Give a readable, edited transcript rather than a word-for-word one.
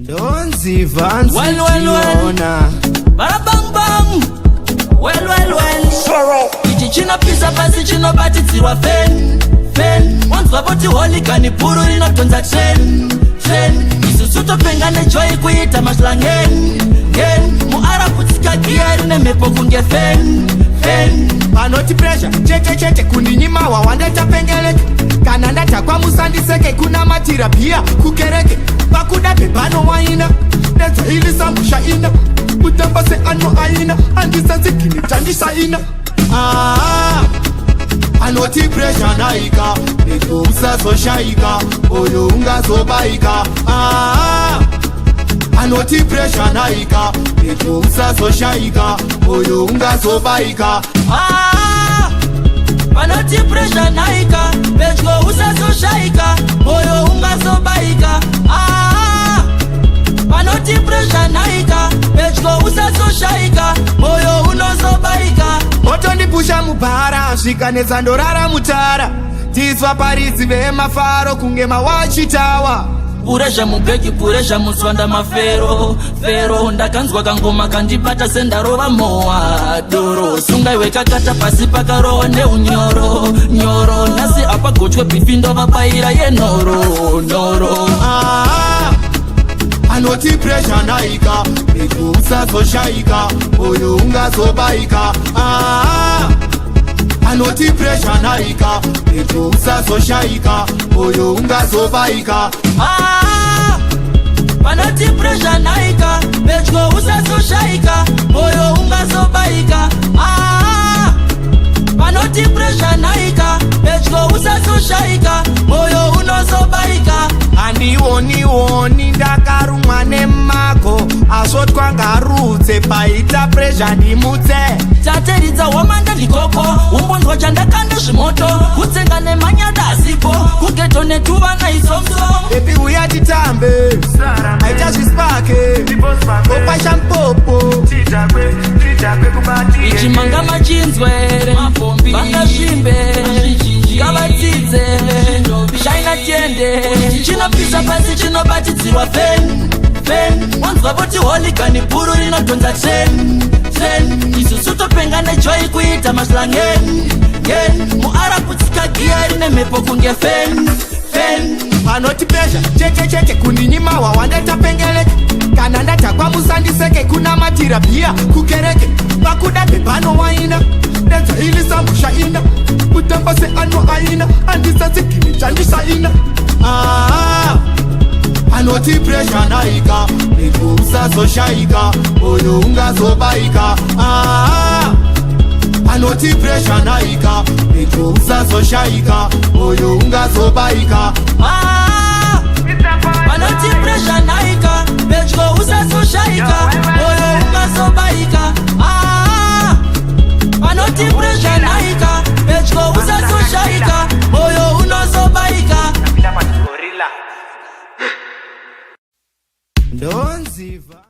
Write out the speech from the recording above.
Ndonzi Vanzi. Well, well, well. Tiona. Bang bang. Well, well, well. Ichi chinopisa pasi, chinobatidzirwa fan fan. Wanzwa voti hooligan, bhuru rinotonza train train. Isusu topenga nejoy, kuita maslangen gen. Muarabu tsika giya rine mhepo kunge fan fan. Panoti pressure chete chete, kundinyima wawanda pengeleke. Kana ndadhakwa musandiseke, kunamatira bhiya kukereke. Pakuda bhebhano waina nedzailisamushaina, kutamba seano aina andisasigini tandisaina. Ah, anoti pressure naika neto usazoshaika, oyo ungazobaika. Ah, anoti pressure naika neto usazoshaika, oyo ungazobaika. Ah, panoti pressure naika pedyo usazoshaika, moyo ungazobaika. Ah, panoti pressure naika pedyo usazoshaika, moyo unozobaika. Otondipusha mubhara, svika nedzandorara mutara, tiswa paridzi vemafaro kunge mawachitawa. Pressure mubhegi, pressure muswanda, mafero fero. Ndakanzwa kangoma kandibata sendarova mowa doro. Sungaiwe kakata pasi pakarohwa neunyoro nyoro. Nhasi apagochwe beef, ndovabayira yenoro noro. Ah, anoti pressure naika pedyo usazoshaika, oyo ungazobaika. Ah, anoti pressure naika pedyo usazoshaika, oyo ungazobaika. Ah, panoti pressure naika pedyo usazoshaika, moyo ungazobaika. Ah, panoti pressure naika pedyo usazoshaika, moyo unozobaika. Handionioni, ndakarumwa nemako, asvotwa ngarutse. Paita pressure ndimutse. Tateridza hwamanda ndikoko, umbonzwa chandakanda zvimoto, kutsenga nemanyada asipo, kugeto netuvana isomso. Baby, uya titambe, aita zvispake opasha mpopo. Ichi manga machinzwere, vangazvimbe, ngavadzidze shaina tiende. Chinopisa pasi, chinobatidzirwa fan fan. Wanzwa voti hooligan, bhuru rinodhonza train train. Isusu topenga nejoy, kuita maslangen gen. Muarabu tsika giya rine mhepo kunge fan fan. Panoti pressure chete chete, kundinyima wawanda tapengeleke. Kana ndadhakwa musandiseke, kunamatira bhiya kukereke. Pakuda bhebhano waina nedzailisamushaina, kutamba seano aina andisasigini chandisaina. Ah, anoti pressure naika pedyo usazoshaika, oyo ungazobaika. Ah, anoti pressure naika pedyo usazoshaika, oyo ungazobaika. Ah, panoti pressure naika pedyo usazoshaika, moyo ungazobaika. Ah, panoti pressure naika pedyo usazoshaika, moyo unozobaika. Ndonziva.